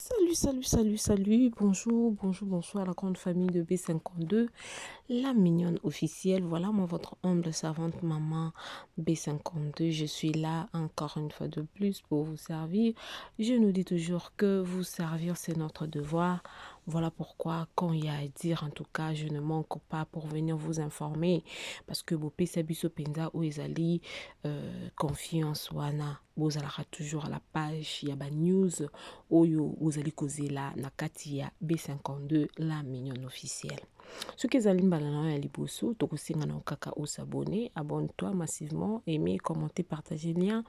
Salut, salut, salut, salut. Bonjour, bonjour, bonsoir à la grande famille de B52, la mignonne officielle. Voilà, moi, votre humble servante maman B52. Je suis là encore une fois de plus pour vous servir. Je nous dis toujours que vous servir, c'est notre devoir. Voilà pourquoi, quand il y a à dire, en tout cas, je ne manque pas pour venir vous informer. Parce que bopesa biso penza oyo ezali confiance wana. Bozalaka toujours à la page ya ba news oyo bozali kozela na kati ya B52, la mignonne officielle. Soki ezali mbala na yo ya liboso, tokosenga na yo kaka os'abonner, abonne-toi massivement, aimer, commenter, partager lien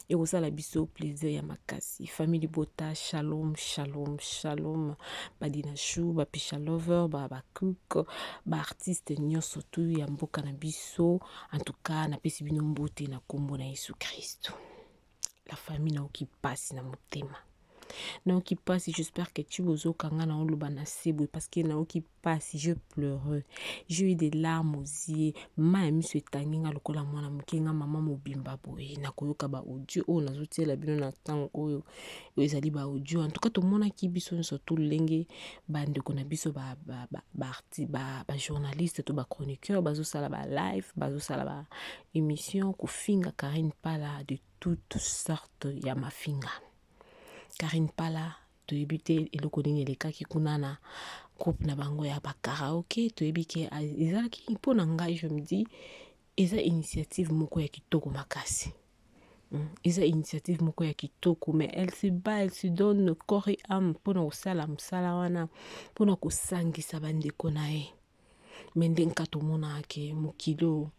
ekozala biso plaisir ya makasi. Famille libota, shalom, shalom, shalom. Badina chou, bapisha lover, ba bacook, baartiste nyonso tu ya mboka na biso. En tout cas, napesi bino mbote na kombo na Yesu Kristo. La famille, naoki pasi na motema, naoki pasi. J'espère que tu bozokanga na oloba na se boye, parce que naoki pasi, je pleure, j'ai eu des larmes aux yeux, mai ya miso etangi nga lokola mwana moke. Nga mama mobimba boye, nakoyoka baaudio oyo nazotiela bino na ntango oyo. Oyo ezali baaudio. En tout cas, tomonaki biso nyonso tu lolenge bandeko na biso bajournaliste to bachroniqueur bazosala balive, bazosala baémission, kofinga Karine Pala de toutes sortes ya mafinga. Karine Pala, toyebi te eloko nini elekaki kuna na groupe na bango ya bakaraoke. Toyebi ke ezalaki, mpo na ngai, je me dis, eza initiative moko ya kitoko makasi. Eza initiative moko ya kitoko, mais elle se bat, elle se donne corps et âme mpona kosala mosala wana, mpona kosangisa bandeko na ye. Me ndenge ka tomonaka ke mokili oyo,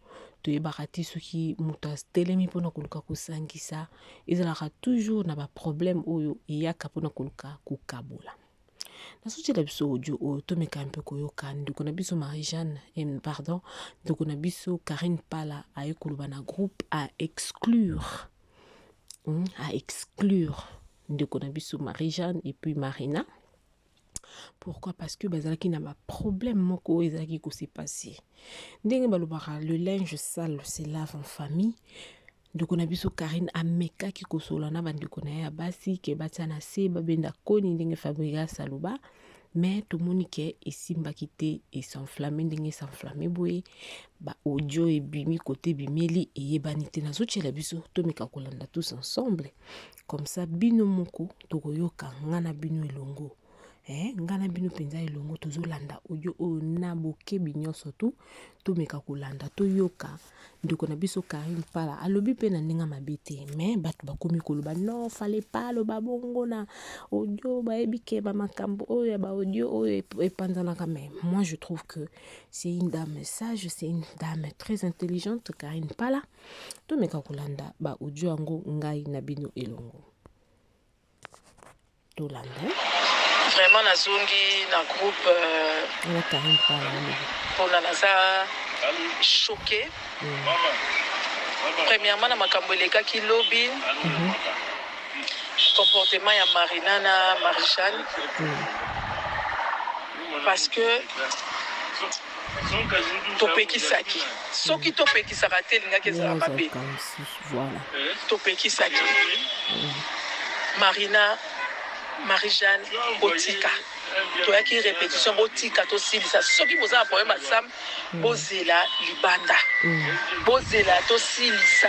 toyebaka te soki moto atelemi mpona koluka kosangisa, ezalaka toujours na baproblème oyo eyaka mpona koluka kokabola. Nazotiela biso audio oyo, tomeka mpe koyoka ndeko na biso Marie Jeanne, pardon, ndeko na biso Karine Pala aye koloba na groupe, a exclure, a exclure ndeko na biso Marie Jeanne et puis Marina. Pourquoi? Parce que bazalaki na baproblème moko oyo ezalaki kose passer. Ndenge balobaka, le linge sale se lave en famille. Ndeko na biso Karine amekaki kosola na bandeko na ye ya basi ke batia na se, babenda koni ndenge Fabrigas aloba, mais tomoni ke esimbaki te, es'enflamme. Ndenge es'enflamme boye, baaudio ebimi, kote ebimeli eyebani te. Nazotiela biso, tomeka kolanda tous ensemble, comme ça bino moko tokoyoka, nga na bino elongo, nga na bino mpenza elongo. Tozolanda audio oyo na bokebi nyonso tu. Tomeka kolanda, toyoka ndeko na biso Karine Pala. Alobi mpe na ndenge mabe te, mais bato bakomi koloba: non, fallait pas aloba bongo na audio, bayebi ke bamakambo oyo ya baaudio oyo epanzanaka. Mais moi, je trouve que c'est une dame sage, c'est une dame très intelligente, Karine Pala. Tomeka kolanda baaudio yango, ngai na bino elongo, tolanda. Vraiment, nazongi na groupe wana Karine Pala alobi. Mpona naza choqué premièrement na makambo elekaki lobi, comportement ya Marina na Marie-Jeanne, parce que topekisaki. Soki topekisaka te, elingaki ezala mabe. Voilà. Topekisaki Marina, Marie-Jeanne, botika, toyaki répétition, botika tosilisa. Soki boza na problème ya Sam, bozela libanda, bozela tosilisa,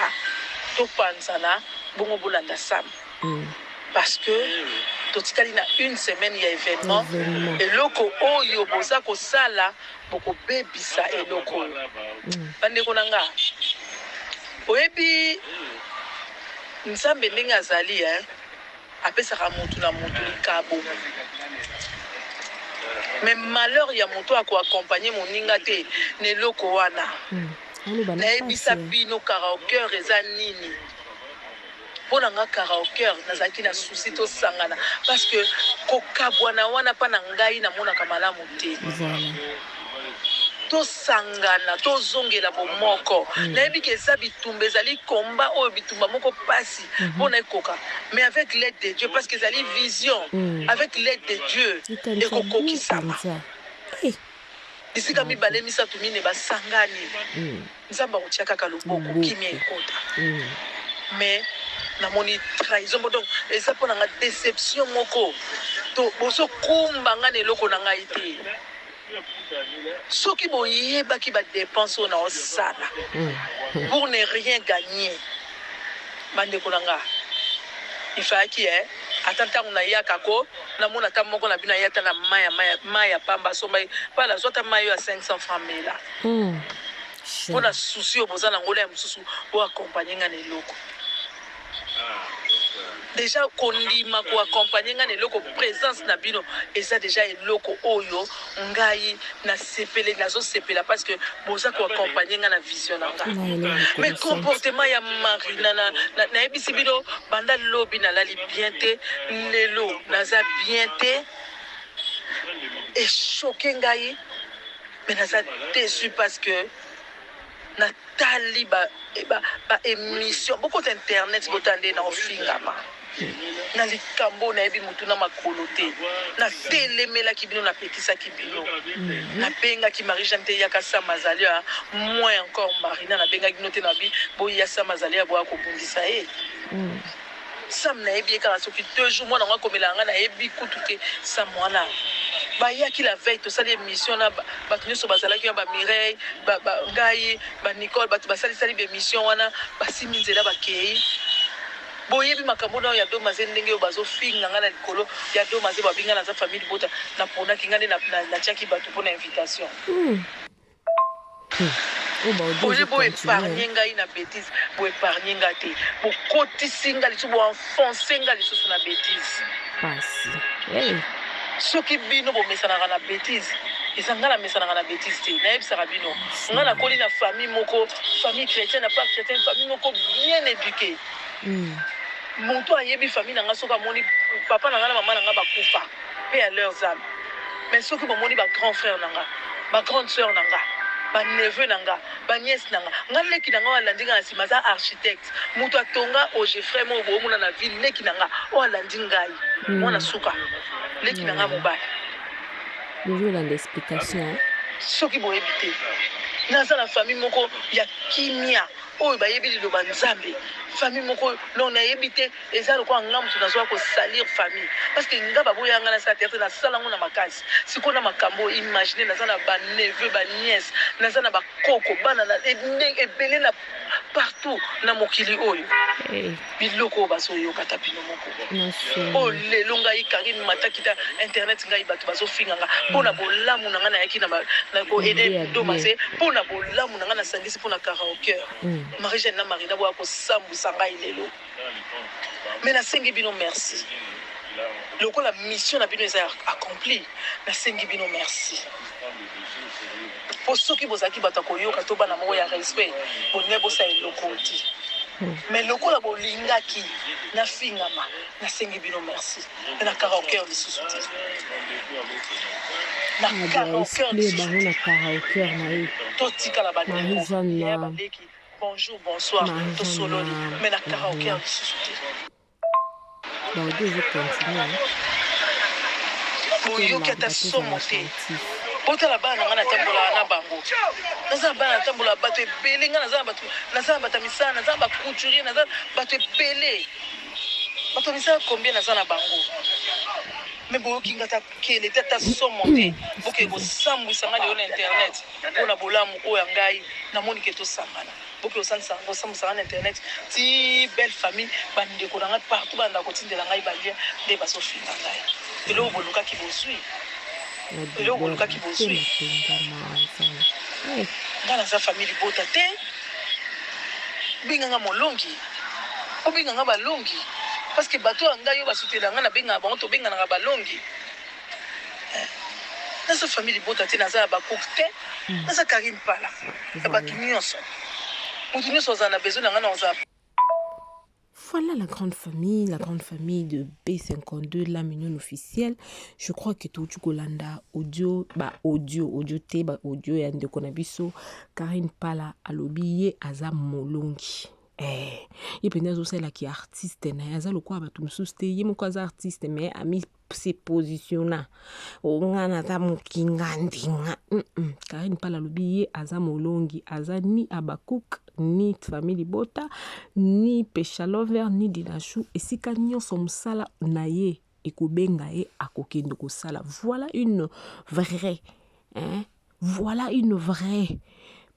topanzana, bongo bolanda Sam, parce que totikali na une semaine ya événement. Événement. Eloko oyo boza kosala, bokobebisa eloko oyo. Bandeko na nga, oyebi Nzambe ndenge azali, hein? Apesaka motu na motu likabo, mais malheur ya moto akoaccompagne moninga te na eloko wana. Aloba na Nayebisa pasi. bino, karaoker eza nini? Mpo na nga, karaoker, nazalaki na souci tosangana, parce que kokabwana wana, mpa na ngai, namonaka malamu te. Tosangana, tozongela bomoko. Nayebi ke eza bitumba, ezali komba oyo, bitumba moko pasi mpona ekoka, mais avec l'aide de Dieu, parce que ezali vision, avec l'aide de Dieu likanisa bien. Ekokokisama. Mpenza. Eh, Bisika mibale, misato, mine basangani, Nzambe akotia kaka loboko. Loboko. Kimia ekota. Mais namoni trahison, donc eza mpo na nga déception moko. To bozokumba ngai na eloko na ngai te. Soki boyebaki ba dépenses oyo naosala pour ne rien gagner, bandeko na nga, ifayaki eh, ata ntango nayaka ko namona ata moko na bino aye ata na mai ya mai ya pamba, asomba ye pala, azwa ata mai oyo ya 500 francs, mela. Mpo na susi oyo boza nango na ya mosusu, boaccompagne nga na eloko. Déjà kondima koaccompagne nga na eloko, présence na bino eza déjà eloko oyo ngai nasepele, nazosepela parce que boza koaccompagne nga na vision na nga. Mais comportement ya Marina, nayebisi bino, banda lobi nalali bien te, lelo naza bien te, echoquer ngai. Mais naza déçu parce que natali ba émission, ba bokota internet, botala nde na ofingama na likambo nayebi motu na makolo te. Natelemelaki bino, napekisaki bino, nabengaki Marie Jeanne te, yaka Sam azali ya moins encore Marina, nabengaki bino te, nabi boya, Sam azali ya boya kobundisa ye. Sam nayebi ye kaka soki 2 jours, mwana ngo akomelaka ngai, nayebi kutu te Sam wana. Bayaki la veille, tosali émission na bato nyonso bazalaki wana, baMireille, ngai, baNicole, bato basalisali baémission wana, basimi nzela, bakei. Boyebi makambo na oyo ya Domaze, ndenge oyo bazofinga ngai na likolo ya Domaze, babinga naza famille libota, naponaki ngai nde natiaki bato mpona invitation. Oye boépargne ngai na bétise, boépargne ngai te, bokotisi ngai lisusu, boenfonce ngai lisusu na bétise. Pasi, hey. Soki bino bomesanaka na bétise, eza ngai namesanaka na bétise te. Nayebisaka bino, ngai nakoli na famille moko, famille chrétienne, pas chrétienne, famille moko bien éduquée. Moto ayebi famille na ngai, soki amoni papa na ngai na mama na ngai bakufa mpe ya leurs âmes, mais soki bomoni bagrand frère na nga, bagrande sœur na nga, baneveu na nga, banièce na nga, nga leki na nga oyo alandi nga na nsima aza architecte, moto atonga Ogefrem oyo boomona na ville, leki na nga oyo alandi ngai, mwana suka, leki na nga mobali. Bozolanda explication. Soki boyebi te, naza na famille moko ya kimia oyo bayebi liloba Nzambe, famille moko non nayebi te. Eza lokola nga moto nazwa kosalir famille parce que nga baboya nga nasala théâtre, nasala yango na makasi. Sikoyo na makambo oyo, imagine, naza na baneveu, banièce, naza na bakoko, bana na ndenge ebele na partout na mokili oyo. Biloko oyo bazoyoka ata bino moko oyo lelo ngai Karine Matakita internet, ngai bato bazofinga nga mpo na bolamu na ngai. Nayaki na koaider Domaze mpo na bolamu na ngai, nasangisi mpo na karaoker. Marie Jeanne na Marina boya kosambwisa ngai lelo, mais nasengi bino merci. Lokola mission na bino eza accompli, nasengi bino merci, mpo soki bozalaki bato ya koyoka to bana moko ya respect, bolingai bosala eloko te. Mais lokola bolingaki nafingama, nasengi bino merci. Me na karaoker lisusu te, na karaoker lisusu na karaoker na ye. Totikala bandeko ya baleki, bonjour, bonsoir, tosololi, mais na karaoker lisusu te. Baaudio ezocontinue. Boyoki ata somo te. Botala bana na ngai, natambolaka na bango, naza na bana, natambolaka bato ebele. Ngai naza na bato, naza na bato ya misala, naza na bacouturier, naza bato ebele, bato ya misala combien naza na bango. Mais boyoki nga ata kele te, ata somo te. Boke kosambwisa ngai lelo na internet mpona bolamu oyo ya ngai namoni ke tosangana. Boke kosambwisa ngai na internet ti belle famille, bandeko na ngai partout banda kotindela ngai balien nde bazofinga ngai. Eloko bolukaki bozwi, eloko bolukaki bozwi. Ngai naza famille libota te. Benganga molongi, obenganga balongi, parce que bato ya ngai oyo basutela ngai, nabengaka bango, tobenganaka balongi. Naza famille libota te, naza ya bacook te, naza Karine Pala ya bato nyonso. Moto nyonso azala na besoin na ngai, na ozala. Voilà la grande famille, la grande famille de B52, la mignonne officielle. Je crois que tout kolanda audio, ba audio, audio te, ba audio ya ndeko na biso Karine Pala alobi ye aza molongi. Eh, ye mpenza azosalelaki artiste na ye, aza lokola bato mosusu te, ye moko aza artiste mais ami se positionna nga naza mokinga ndinga. Karine Pala alobi ye aza molongi, aza ni abakuk, ni famille libota, ni Peshalover, ni Dinachou, esika nyonso mosala na ye. ekobenga ye akokende kosala. Voilà une vraie, hein? Voilà une vraie.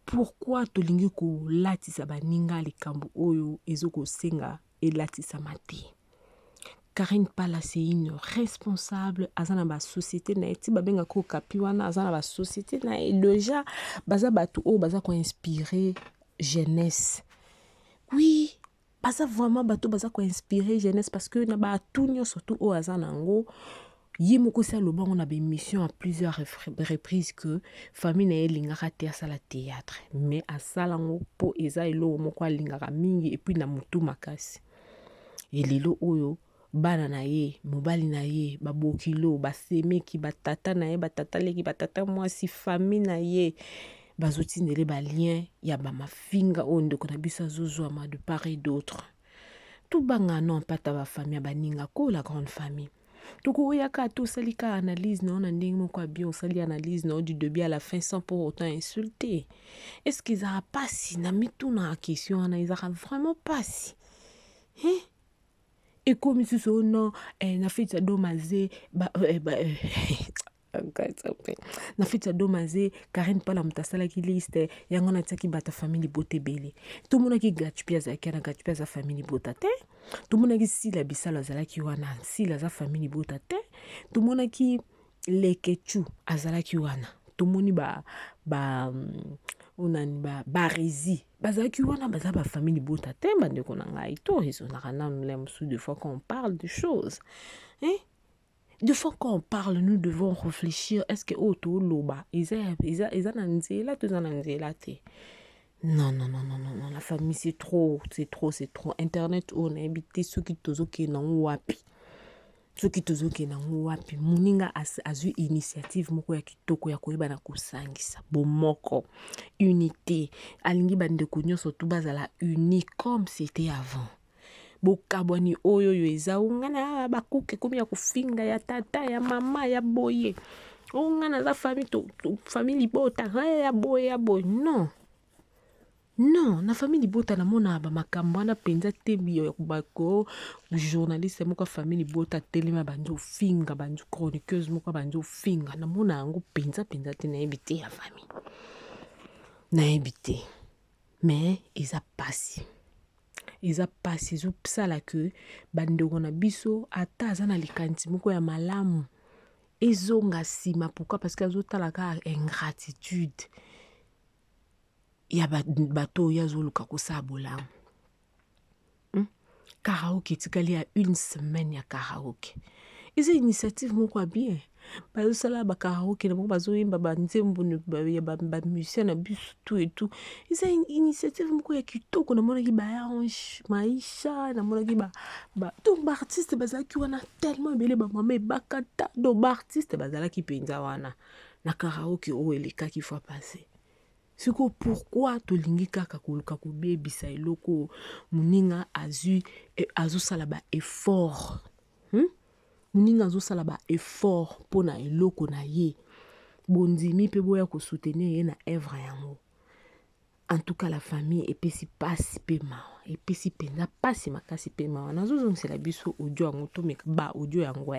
Pourquoi tolingi kolatisa baninga likambo oyo ezokosenga elatisama te? Karine Pala c'est une responsable, aza na ba société na ye ti babengaka okapi wana, aza na ba société na ye déjà, baza bato oyo baza ko inspirer jeunesse. Oui, baza vraiment bato baza ko inspirer jeunesse parce que na ba tout nyonso tout oyo aza na yango, ye moko si aloba yango na ba émission à plusieurs reprises que famille na ye elingaka te asala théâtre, mais asala yango mpo eza eloko moko alingaka mingi et puis na motu makasi. Elelo oyo bana na ye, mobali na ye, babokilo, basemeki, batata na ye, batata leki, batata mwasi, famille na ye bazotindele ba lien ya ba mafinga oyo ndeko na biso azozwama de part et d'autre. Tobanga non mpata ba famille ya baninga ko la grande famille. Tokoyaka tosali ka analyse na yo na ndenge moko ya bien, osali analyse na yo du début à la fin sans pour autant insulter. Est-ce que ezalaka pasi na mituna question wana, ezalaka vraiment pasi? Hein? Ekomi susu oh non, eh, na feti ya domaze ba, eh, ba, eh, na feti ya domaze Karine Pala moto asalaki liste yango natiaki bato ya famille libota ebele. Tomonaki Gatsby azalaki wana, Gatsby aza famille libota te. Tomonaki Sila Bisalo azalaki wana, Sila aza famille libota te. Tomonaki Lekechu azalaki wana, tomoni ba ba onani ba Barezi bazalaki wana, baza ba famille libota te. Bandeko na ngai, to raisonnaka nanu la mosusu. Des fois quand on parle de choses, hein? Des fois quand on parle, nous devons réfléchir. Est-ce que oyo toloba eza eza eza na nzela to eza na nzela te? Non, non, non, non, non, non, la famille, c'est trop, c'est trop, c'est trop. Internet oyo nayebi te soki tozokende yango wapi, soki tozokende yango wapi. Moninga azwi initiative moko ya kitoko ya koyeba na kosangisa bomoko, unité, alingi bandeko nyonso tu bazala uni comme c'était avant. Bokabwani oyo oyo eza nga na bakuke ekomi ya kofinga ya tata ya mama ya boye, oyo nga naza famille to, to, famille libota ya boye ya boye. Non, non, na famille libota namona ba makambo wana mpenza te. Bako journaliste moko ya famille libota atelema bandi ofinga, bandi chroniqueuse moko bandi ofinga, namona yango mpenza mpenza te. Nayebi te ya famille, nayebi te, mais eza pasi, eza pasi. Ezosala ke bandeko na biso ata aza na likanisi moko ya malamu ezonga nsima. Pourquoi? Parce que azotala kaka ingratitude ya bato oyo azoluka kosala bolamu. Karaoke etikali ya une semaine ya karaoke, eza initiative moko ya bien. Bazosala bakaraoke na bango, bazoyemba banzembo ya bamusicien na biso, tout et tout. Eza initiative moko ya kitoko. Namonaki baange Maisha, namonaki ba, ba, donc baartiste bazalaki wana tellement ebele, bamama ebakata, donc baartiste bazalaki mpenza wana na karaoke oyo elekaki fois passé. Sikoyo pourquoi tolingi kaka koluka kobebisa eloko moninga azwi, azosala ba effort, Moninga azosala ba effort mpona eloko na ye, bondimi mpe boya kosoutenir ye na œuvre yango. En tout cas la famille, epesi pasi mpe mawa, epesi mpenza pasi makasi mpe mawa. Nazozongisela biso audio yango, tomeka ba audio yango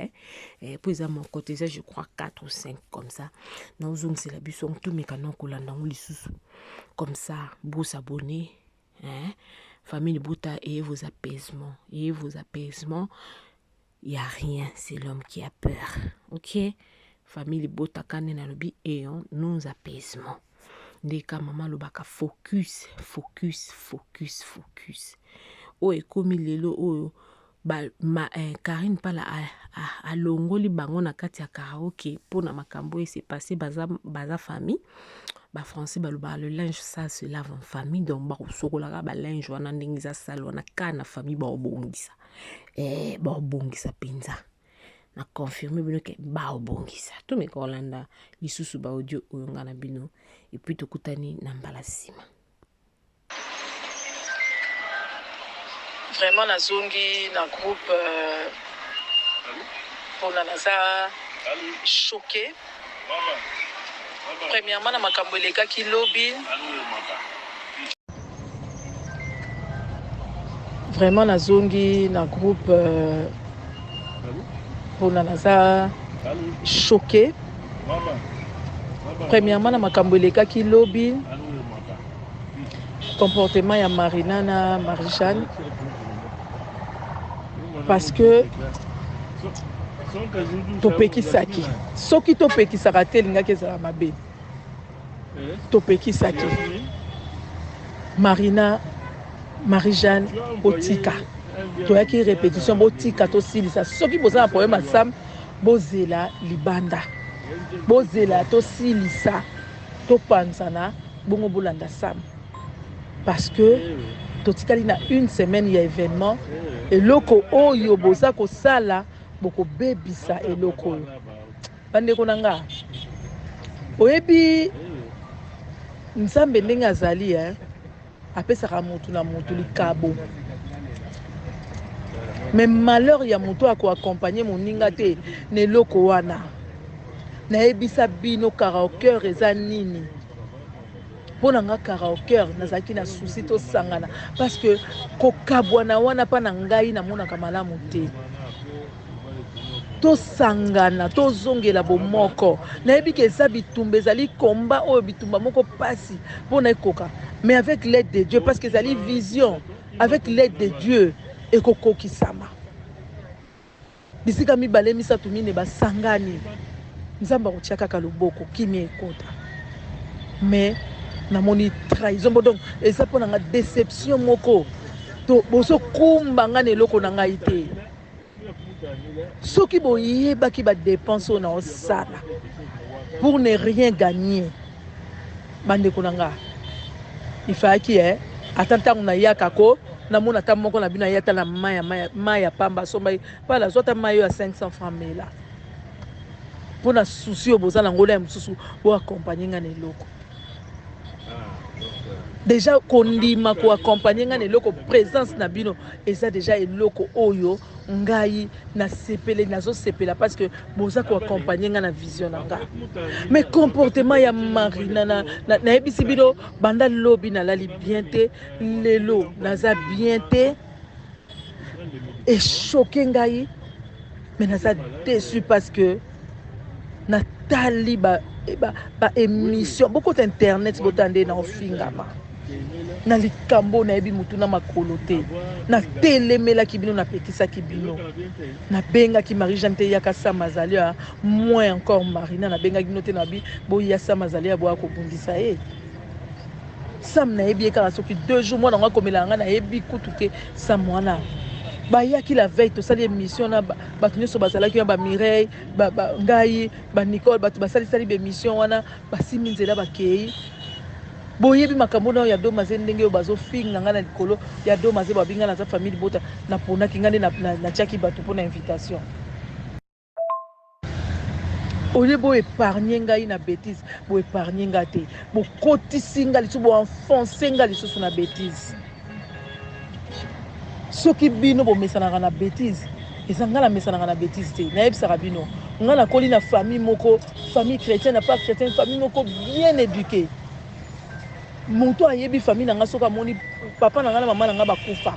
po eza moko te, eza je crois 4 ou 5 comme ça. Nazozongisela biso yango, tomeka na kolanda yango lisusu comme ça. Bosabonner, hein? Famille libota, ayez vos apaisements, ayez vos apaisements. Y a rien, c'est l'homme qui a peur. Ok, famille libota, kane nalobi ayons nos apaisements. Ndeka mama alobaka focus, focus, focus, focus. Oyo ekomi lelo oyo ba, ma, Karine Pala alongoli bango na kati ya karaoke mpona makambo oyo ese passé. Baza, baza famille. Ba français balobaka le linge sale se lave en famille, donc bakosokolaka ba linge wana ndenge eza sale wana ka na famille, baobongisa, baobongisa mpenza. Na confirme bino ke baobongisa. Tomeka kolanda lisusu ba audio oyo nga na bino, et puis tokutani na mbala nsima. Vraiment nazongi na groupe mpona naza choqué premièrement na makambo elekaki lobi. Vraiment nazongi na groupe. Pona naza choqué. Premièrement na makambo elekaki lobi comportement ya Marina na Marie-Jeanne parce que topekisaki soki topekisaka te elingaki ezala mabe topekisaki Marina Marie-Jeanne botika toyaki repetition botika tosilisa soki boza na problème ya Sam bozela libanda bozela tosilisa topanzana bongo bolanda Sam parce que totikali na une semaine ya événement eloko oyo boza kosala bokobebisa eloko oyo Bandeko na nga, oyebi Nzambe ndenge azali eh, apesaka mutu na mutu likabo. Mais malheur ya mutu ako accompagner moninga te na eloko wana. Nayebisa bino karaoker eza nini? Mpo na nga karaoker nazalaki na souci tosangana parce que kokabwana wana mpa na ngai namonaka malamu te. Tosangana, tozongela bomoko. Nayebi ke eza bitumba, ezali combat oyo bitumba moko pasi pona ekoka, mais avec l'aide de Dieu, parce que ezali vision, avec l'aide de Dieu ekokokisama. Bisika mibale, misato, mine basangani, Nzambe akotia kaka loboko, kimia ekota. Mais namoni trahison bo donc eza pona nga deception moko to bozokumba nga na eloko na ngai te. Soki boyebaki ba depenses oyo naosala pour ne rien gagner bandeko na nga il fallaki eh, ata ntango nayaka ko namona ata moko na bino aye ata na mai ya mai ya pamba asomba ye pala azwa ata mai oyo ya 500 francs mela mpo na susi oyo boza nango na ya mosusu boakompagne nga na eloko deja kondima ko accompagner ngai na eloko presence na bino eza deja eloko oyo ngai nasepele nazosepela parce que boza ko accompagner ngai na vision na ngai mais comportement ya marina nayebisi na, na bino banda lobi nalali bien te lelo naza bien te echoke ngai mais naza déçu parce que natali ba, ba, ba émission bokota internet botala nde na ofingama na likambo nayebi motu na makolo te natelemelaki bino napekisaki bino nabengaki marie jeanne te yaka sam azali ya moins encore marina nabengaki bino te nabi boya sam azali ya boya kobundisa ye Sam nayebi ye kaka soki deux jours mwana yango akomelaka ngai nayebi kutu te Sam wana bayaki la veille tosali émission na bato nyonso bazalaki wana ba Mireille ba, ba, ngai ba Nicole bato basalisali ba émission wana basimbi nzela bakei boyebi makambo nayo ya domaze ndenge oyo bazofinga ngai na likolo ya domaze babi ngai naza famille libota naponaki ngai nde natiaki bato mpo na invitation Au lieu bo epargner ngai na betise, bo epargner nga te. Bokotisi nga lisusu, bo enfoncer nga lisusu na betise. Soki bino bomesanaka na betise, eza nga namesanaka na betise te. Nayebisaka bino, nga nakoli na famille moko, famille chrétienne, pas chrétienne, famille moko bien éduquée. Moto ayebi famille na nga soki amoni papa na nga na mama na nga bakufa,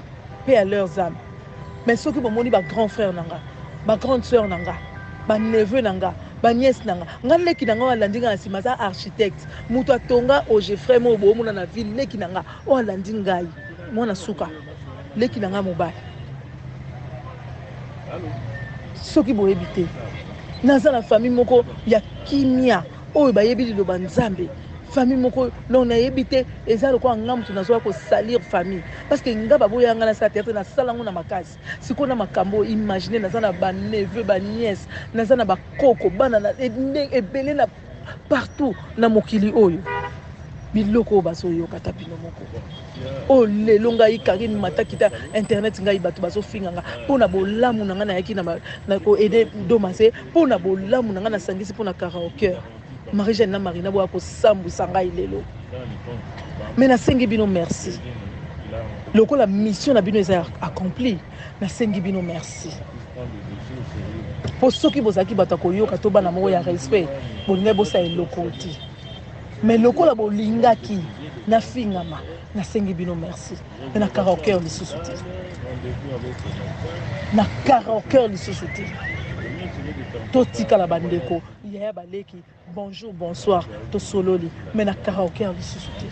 paix à leurs âmes. Mais soki bomoni ba grand frère na nga, ba grande sœur na nga, ba neveu na nga, ba nièce na nga, nga leki na nga oyo alandi nga na sima aza architecte, mutu atonga Ogefrem oyo bomona na ville, leki na nga oyo alandi ngai, mwana suka, leki na nga mobali. Soki boyebi te, naza na famille moko ya kimia oyo bayebi liloba Nzambe. Famille moko donc nayebi te eza lokola nga mutu nazoya ko salir famille parce que nga baboya nga nasala théâtre nasala yango na makasi sikoyo na makambo oyo imagine naza na ba neveu ba nièce naza na bakoko bana na ebele na partout na mokili oyo biloko oyo bazoyoka ata bino moko oyo lelo ngai Karine Matakita internet ngai bato bazofinga nga mpo na bolamu na ngai nayaki na koede domase mpo na bolamu na ngai nasangisi mpo na karaoker Marie Jeanne na Marina boya kosambwisa ngai lelo. Mais nasengi bino merci. Lokola mission na bino eza accompli, nasengi bino merci. Po soki bozalaki bato ya koyoka to bana moko ya respect, bolingaki bosala eloko te. Mais lokola bolingaki nafingama, nasengi bino merci. Mais na karaoke lisusu te. Na karaoke lisusu te. Totikala bandeko, yaya baleki, bonjour bonsoir, tosololi mais na karaoke ya lisusu te.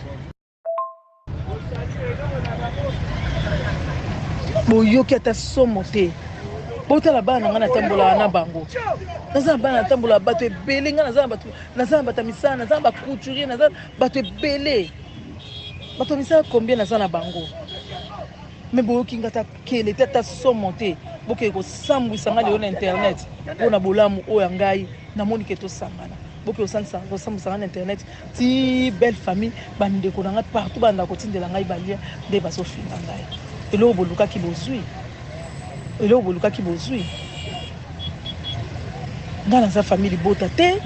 Boyoki ata somo te. Botala bana na ngai natambolaka na bango, naza na bana natambolaka bato ebele, ngai naza na bato, naza na bato ya misala, naza na bacouturier, naza bato ebele, bato ya misala combien naza na bango, me boyoki nga ata kele te, ata somo te. Bokende kosambwisa ngai lelo na internet mpo na bolamu oyo ya ngai namoni ke tosangana. Bokende kosambwisa ngai na internet ti belle famille, bandeko na ngai partout banda kotindela ngai balien nde bazofinga ngai. Eloko bolukaki bozwi, eloko bolukaki bozwi. Ngai naza famille libota te,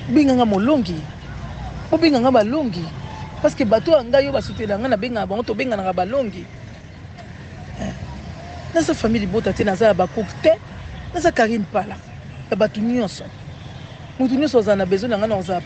benga nga molongi, bobenga nga balongi, parce que bato ya ngai oyo basutela ngai nabengaka bango, tobenganaka balongi. Naza famille libota te, naza ya bacook te, naza Karine Pala ya bato nyonso. Moto nyonso azala na besoin na ngai, na kozala.